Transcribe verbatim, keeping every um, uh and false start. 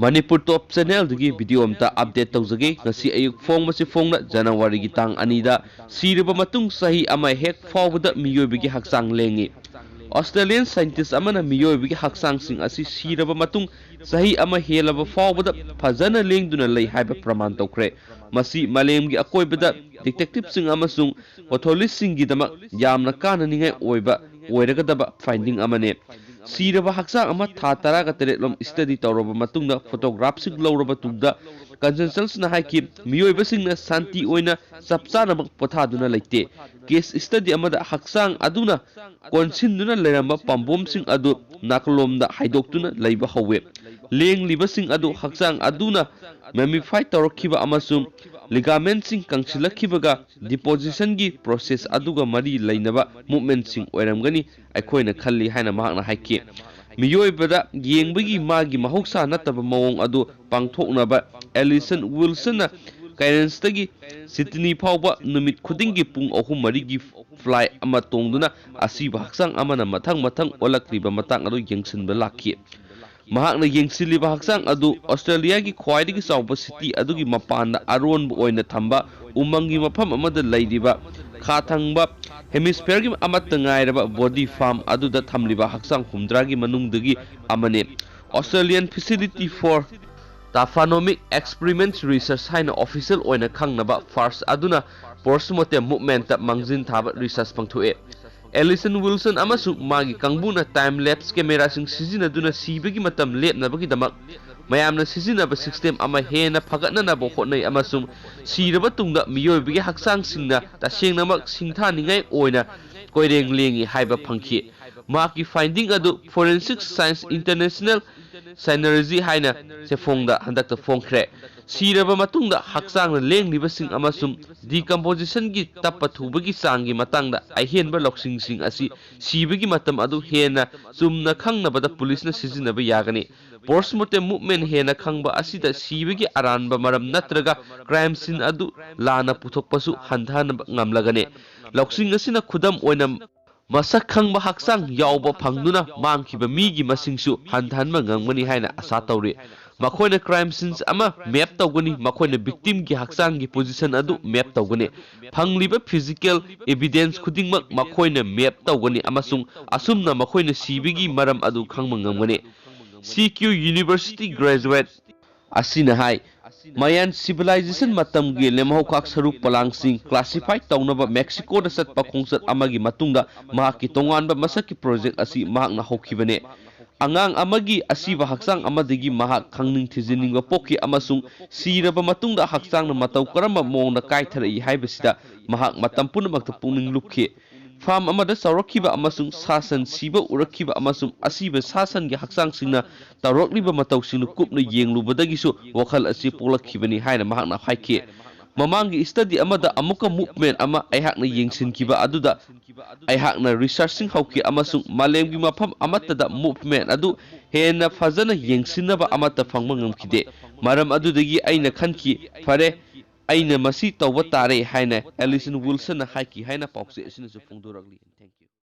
ꯃꯅꯤꯄꯨꯔ ꯇꯣꯞ ꯆꯦꯅꯦꯜꯗꯒꯤ video ꯑꯝꯇ update ꯇꯧꯖꯒꯦ꯫ ꯉꯁꯤ ꯑꯌꯨꯛ ꯐꯣꯡꯕꯁꯤ ꯐꯣꯡꯅ ꯖꯅꯋꯥꯔꯤꯒꯤ ꯇꯥꯡ ꯑꯅꯤꯗ ꯁꯤꯔꯕ ꯃꯇꯨꯡ ꯆꯍꯤ ꯑꯃ ꯍꯦꯛ ꯐꯥꯎꯕꯗ ꯃꯤꯑꯣꯏꯕꯒꯤ ꯍꯛꯆꯥꯡ ꯂꯦꯡꯉꯤ꯫ ꯑꯣꯁꯇ꯭ꯔꯦꯂꯤꯌꯟ ꯁꯥꯏꯟꯇꯤꯁ ꯑꯃꯅ ꯃꯤꯑꯣꯏꯕꯒꯤ ꯍꯛꯆꯥꯡꯁꯤꯡ ꯑꯁꯤ ꯁꯤꯔꯕ ꯃꯇꯨꯡ ꯆꯍꯤ ꯑꯃ ꯍꯦꯜꯂꯕ ꯐꯥꯎꯕꯗ ꯐꯖꯅ ꯂꯦꯡꯗꯨꯅ ꯂꯩ ꯍꯥꯏꯕ ꯄ꯭ꯔꯃꯥꯟ ꯇꯧꯈ꯭ꯔꯦ꯫ ꯃꯁꯤ ꯃꯥꯂꯦꯝꯒꯤ ꯑꯀꯣꯏꯕꯗ ꯗꯤꯇꯦꯛꯇꯤꯚꯁꯤꯡ ꯑꯃꯁꯨꯡ ꯄꯣꯊꯣꯂꯤꯁꯁꯤꯡꯒꯤꯗꯃꯛ ꯌꯥꯝꯅ ꯀꯥꯟꯅꯅꯤꯡꯉꯥꯏ ꯑꯣꯏꯕ ꯑꯣꯏꯔꯒꯗꯕ ꯐꯥꯏꯟꯗꯤꯡ ꯑꯃꯅꯤ꯫ ꯁꯤꯔꯕ ꯍꯛꯆꯥꯡ ꯑꯃ ꯊꯥ ꯇꯔꯥꯒ ꯇꯔꯦꯠ ꯂꯣꯝ ꯁ꯭ꯇꯗꯤ ꯇꯧꯔꯕ ꯃꯇꯨꯡꯗ ꯐꯣꯇꯣꯒ꯭ꯔꯥꯐꯁꯤꯡ ꯂꯧꯔꯕ ꯇꯨꯡꯗ ꯀꯟꯁꯜꯁꯟꯁꯅ ꯍꯥꯏꯈꯤ, ꯃꯤꯑꯣꯏꯕꯁꯤꯡꯅ ꯁꯥꯟꯇꯤ ꯑꯣꯏꯅ ꯆꯞ ꯆꯥꯅꯃꯛ ꯄꯣꯊꯥꯗꯨꯅ ꯂꯩꯇꯦ꯫ ꯀꯦꯁ ꯁ꯭ꯇꯗꯤ ꯑꯃꯗ ꯍꯛꯆꯥꯡ ꯑꯗꯨꯅ ꯀꯣꯟꯁꯤꯟꯗꯨꯅ ꯂꯩꯔꯝꯕ ꯄꯥꯝꯕꯣꯝꯁꯤꯡ ꯑꯗꯨ ꯅꯥꯀꯜꯂꯣꯝꯗ ꯍꯥꯏꯗꯣꯛꯇꯨꯅ ꯂꯩꯕ ꯍꯧꯋꯦ꯫ ꯂꯦꯡꯂꯤꯕꯁꯤꯡ ꯑꯗꯨ ꯍꯛꯆꯥꯡ ꯑꯗꯨꯅ ꯃꯦꯃꯤꯐꯥꯏ ꯇꯧꯔꯛꯈꯤꯕ ꯑꯃꯁꯨꯡ ꯂꯤꯒꯥꯃꯦꯟꯁꯤꯡ ꯀꯪꯁꯤꯜꯂꯛꯈꯤꯕꯒ ꯗꯤꯄꯣꯖꯤꯁꯟꯒꯤ ꯄ꯭ꯔꯣꯁꯦꯁ ꯑꯗꯨꯒ ꯃꯔꯤ ꯂꯩꯅꯕ ꯃꯨꯞꯃꯦꯟꯁꯤꯡ ꯑꯣꯏꯔꯝꯒꯅꯤ ꯑꯩꯈꯣꯏꯅ ꯈꯜꯂꯤ ꯍꯥꯏꯅ ꯃꯍꯥꯛꯅ ꯍꯥꯏꯈꯤ꯫ ꯃꯤꯑꯣꯏꯕꯗ ꯌꯦꯡꯕꯒꯤ ꯃꯥꯒꯤ ꯃꯍꯧꯁꯥ ꯅꯠꯇꯕ ꯃꯑꯣꯡ ꯑꯗꯨ ꯄꯥꯡꯊꯣꯛꯅꯕ ꯑꯦꯂꯤꯁꯟ ꯋꯤꯜꯁꯟꯅ ꯀꯥꯏꯔꯦꯟꯁꯇꯒꯤ ꯁꯤꯗꯅꯤ ꯐꯥꯎꯕ ꯅꯨꯃꯤꯠ ꯈꯨꯗꯤꯡꯒꯤ ꯄꯨꯡ ꯑꯍꯨꯝ ꯃꯔꯤꯒꯤ ꯐ꯭ꯂꯥꯏꯠ ꯑꯃ ꯇꯣꯡꯗꯨꯅ ꯑꯁꯤꯕ ꯍꯛꯆꯥꯡ ꯑꯃꯅ ꯃꯊꯪ ꯃꯊꯪ ꯑꯣꯜꯂꯛꯂꯤꯕ ꯃꯇꯥꯡ ꯑꯗꯨ ꯌꯦꯡꯁꯤꯟꯕ ꯂꯥꯛꯈꯤ꯫ ꯃꯍꯥꯛꯅ ꯌꯦꯡꯁꯤꯜꯂꯤꯕ ꯍꯛꯆꯥꯡ ꯑꯗꯨ ꯑꯣꯁꯇ꯭ꯔꯦꯂꯤꯌꯥꯒꯤ ꯈ꯭ꯋꯥꯏꯗꯒꯤ ꯆꯥꯎꯕ ꯁꯤꯇꯤ ꯑꯗꯨꯒꯤ ꯃꯄꯥꯟꯗ ꯑꯔꯣꯟꯕ ꯑꯣꯏꯅ ꯊꯝꯕ ꯎꯃꯪꯒꯤ ꯃꯐꯝ ꯑꯃꯗ ꯂꯩꯔꯤꯕ ꯈꯥ ꯊꯪꯕ ꯍꯦꯃꯤꯁꯐꯤꯌꯔꯒꯤ ꯑꯃꯠꯇ ꯉꯥꯏꯔꯕ ꯕꯣꯗꯤ ꯐꯥꯔꯝ ꯑꯗꯨꯗ ꯊꯝꯂꯤꯕ ꯍꯛꯆꯥꯡ ꯍꯨꯝꯗ꯭ꯔꯥꯒꯤ ꯃꯅꯨꯡꯗꯒꯤ ꯑꯃꯅꯤ꯫ Australian Facility for Taphonomic Experiments Research ꯍꯥꯏꯅ ꯑꯣꯐꯤꯁꯤꯌꯦꯜ ꯑꯣꯏꯅ ꯈꯪꯅꯕ ꯐꯥꯔꯁ ꯑꯗꯨꯅ ꯄꯣꯁꯃꯣꯔꯇꯦꯝ ꯃꯨꯞꯃꯦꯟꯇ ꯃꯥꯡꯖꯤꯟ ꯊꯥꯕ ꯔꯤꯁꯔꯆ ꯄꯥꯡꯊꯣꯛꯑꯦ꯫ ꯑꯦꯂꯤꯁꯟ ꯋꯤꯜꯁꯟ ꯑꯃꯁꯨꯡ ꯃꯥꯒꯤ ꯀꯥꯡꯕꯨꯅ ꯇꯥꯏꯝ ꯂꯦꯞꯁ ꯀꯦꯃꯦꯔꯥꯁꯤꯡ ꯁꯤꯖꯤꯟꯅꯗꯨꯅ ꯁꯤꯕꯒꯤ ꯃꯇꯝ ꯂꯦꯞꯅꯕꯒꯤꯗꯃꯛ ꯃꯌꯥꯝꯅ ꯁꯤꯖꯤꯟꯅꯕ ꯁꯤꯁꯇꯦꯝ ꯑꯃ ꯍꯦꯟꯅ ꯐꯒꯠꯅꯅꯕ ꯍꯣꯠꯅꯩ ꯑꯃꯁꯨꯡ ꯁꯤꯔꯕ ꯇꯨꯡꯗ ꯃꯤꯑꯣꯏꯕꯒꯤ ꯍꯛꯆꯥꯡꯁꯤꯡꯅ ꯇꯁꯦꯡꯅꯃꯛ ꯁꯤꯡꯊꯥꯅꯤꯡꯉꯥꯏ ꯑꯣꯏꯅ ꯀꯣꯏꯔꯦꯡ ꯂꯦꯡꯉꯤ ꯍꯥꯏꯕ ꯐꯪꯈꯤ꯫ ꯃꯍꯥꯛꯀꯤ ꯐꯥꯏꯟꯗꯤꯡ ꯑꯗꯨ Forensic Science International Synergy ꯍꯥꯏꯅ ꯆꯦꯐꯣꯡꯗ ꯍꯟꯗꯛꯇ ꯐꯣꯡꯈ꯭ꯔꯦ꯫ ꯁꯤꯔꯕ ꯃꯇꯨꯡꯗ ꯍꯛꯆꯥꯡꯅ ꯂꯦꯡꯂꯤꯕꯁꯤꯡ ꯑꯃꯁꯨꯡ ꯗꯤꯀꯝꯄꯣꯖꯤꯁꯟꯒꯤ ꯇꯞꯄ ꯊꯨꯕꯒꯤ ꯆꯥꯡꯒꯤ ꯃꯇꯥꯡꯗ ꯑꯍꯦꯟꯕ ꯂꯧꯁꯤꯡꯁꯤꯡ ꯑꯁꯤ ꯁꯤꯕꯒꯤ ꯃꯇꯝ ꯑꯗꯨ ꯍꯦꯟꯅ ꯆꯨꯝꯅ ꯈꯪꯅꯕꯗ ꯄꯨꯂꯤꯁꯅ ꯁꯤꯖꯤꯟꯅꯕ ꯌꯥꯒꯅꯤ꯫ ꯄꯣꯁꯃꯣꯔꯇꯦꯝ ꯃꯨꯞꯃꯦꯟ ꯍꯦꯟꯅ ꯈꯪꯕ ꯑꯁꯤꯗ ꯁꯤꯕꯒꯤ ꯑꯔꯥꯟꯕ ꯃꯔꯝ ꯅꯠꯇ꯭ꯔꯒ ꯀ꯭ꯔꯥꯏꯝ ꯁꯤꯟ ꯑꯗꯨ ꯂꯥꯟꯅ ꯄꯨꯊꯣꯛꯄꯁꯨ ꯍꯟꯊꯍꯟꯕ ꯉꯝꯂꯒꯅꯤ꯫ ꯂꯧꯁꯤꯡ ꯑꯁꯤꯅ ꯈꯨꯗꯝ ꯑꯣꯏꯅ ꯃꯁꯛ ꯈꯪꯕ ꯍꯛꯆꯥꯡ ꯌꯥꯎꯕ ꯐꯪꯗꯨꯅ ꯃꯥꯡꯈꯤꯕ ꯃꯤꯒꯤ ꯃꯁꯤꯡꯁꯨ ꯍꯟꯊꯍꯟꯕ ꯉꯝꯒꯅꯤ ꯍꯥꯏꯅ ꯑꯁꯥ ꯇꯧꯔꯤ꯫ ꯃꯈꯣꯏꯅ crime scenes ꯑꯃ map ꯇꯧꯒꯅꯤ, ꯃꯈꯣꯏꯅ victimꯒꯤ ꯍꯛꯆꯥꯡꯒꯤ position ꯑꯗꯨ map ꯇꯧꯒꯅꯤ꯫ ꯐꯪꯂꯤꯕ physical evidence ꯈꯨꯗꯤꯡꯃꯛ ꯃꯈꯣꯏꯅ map ꯇꯧꯒꯅꯤ ꯑꯃꯁꯨꯡ ꯑꯁꯨꯝꯅ ꯃꯈꯣꯏꯅ ꯁꯤꯕꯒꯤ ꯃꯔꯝ ꯑꯗꯨ ꯈꯪꯕ ꯉꯝꯒꯅꯤ꯫ C Q University graduate ꯑꯁꯤꯅ ꯍꯥꯏ, Mayan civilization ꯃꯇꯝꯒꯤ ꯂꯦꯝꯍꯧꯈꯥꯛ ꯁꯔꯨꯛ ꯄꯣꯂꯥꯡꯁꯤꯡ classify ꯇꯧꯅꯕ ꯃꯦꯛꯁꯤꯀꯣꯗ ꯆꯠꯄ ꯈꯣꯡꯆꯠ ꯑꯃꯒꯤ ꯃꯇꯨꯡꯗ ꯃꯍꯥꯛꯀꯤ ꯇꯣꯉꯥꯟꯕ ꯃꯁꯛꯀꯤ project ꯑꯁꯤ ꯃꯍꯥꯛꯅ ꯍꯧꯈꯤꯕꯅꯤ꯫ ꯑꯉꯥꯡ ꯑꯃꯒꯤ ꯑꯁꯤꯕ ꯍꯛꯆꯥꯡ ꯑꯃꯗꯒꯤ ꯃꯍꯥꯛ ꯈꯪꯅꯤꯡ ꯊꯤꯖꯤꯟꯅꯤꯡꯕ ꯄꯣꯛꯈꯤ ꯑꯃꯁꯨꯡ ꯁꯤꯔꯕ ꯃꯇꯨꯡꯗ ꯍꯛꯆꯥꯡꯅ ꯃꯇꯧ ꯀꯔꯝꯕ ꯃꯑꯣꯡꯗ ꯀꯥꯏꯊꯔꯛꯏ ꯍꯥꯏꯕꯁꯤꯗ ꯃꯍꯥꯛ ꯃꯇꯝ ꯄꯨꯝꯅꯃꯛꯇ ꯄꯨꯛꯅꯤꯡ ꯂꯨꯞꯈꯤ꯫ Farm ꯑꯃꯗ ꯆꯥꯎꯔꯛꯈꯤꯕ ꯑꯃꯁꯨꯡ ꯁꯥ ꯁꯟ ꯁꯤꯕ ꯎꯔꯛꯈꯤꯕ ꯑꯃꯁꯨꯡ ꯑꯁꯤꯕ ꯁꯥ ꯁꯟꯒꯤ ꯍꯛꯆꯥꯡꯁꯤꯡꯅ ꯇꯧꯔꯛꯂꯤꯕ ꯃꯇꯧꯁꯤꯡꯗꯨ ꯀꯨꯞꯅ ꯌꯦꯡꯂꯨꯕꯗꯒꯤꯁꯨ ꯋꯥꯈꯜ ꯑꯁꯤ ꯄꯣꯛꯂꯛꯈꯤꯕꯅꯤ ꯍꯥꯏꯅ ꯃꯍꯥꯛꯅ ꯍꯥꯏꯈꯤ꯫ ꯃꯃꯥꯡꯒꯤ study ꯑꯃꯗ ꯑꯃꯨꯛꯀ movement ꯑꯃ ꯑꯩꯍꯥꯛꯅ ꯌꯦꯡꯁꯤꯟꯈꯤꯕ ꯑꯗꯨꯗ ꯑꯩꯍꯥꯛꯅ researchꯁꯤꯡ ꯍꯧꯈꯤ ꯑꯃꯁꯨꯡ ꯃꯥꯂꯦꯝꯒꯤ ꯃꯐꯝ ꯑꯃꯠꯇꯗ movement ꯑꯗꯨ ꯍꯦꯟꯅ ꯐꯖꯅ ꯌꯦꯡꯁꯤꯟꯅꯕ ꯑꯃꯠꯇ ꯐꯪꯕ ꯉꯝꯈꯤꯗꯦ꯫ ꯃꯔꯝ ꯑꯗꯨꯗꯒꯤ ꯑꯩꯅ ꯈꯟꯈꯤ, "ꯐꯔꯦ, ꯑꯩꯅ ꯃꯁꯤ ꯇꯧꯕ ꯇꯥꯔꯦ" ꯍꯥꯏꯅ Alison Wilsonꯅ ꯍꯥꯏꯈꯤ ꯍꯥꯏꯅ ꯄꯥꯎꯆꯦ ꯑꯁꯤꯅꯁꯨ ꯐꯣꯡꯗꯣꯔꯛꯂꯤ꯫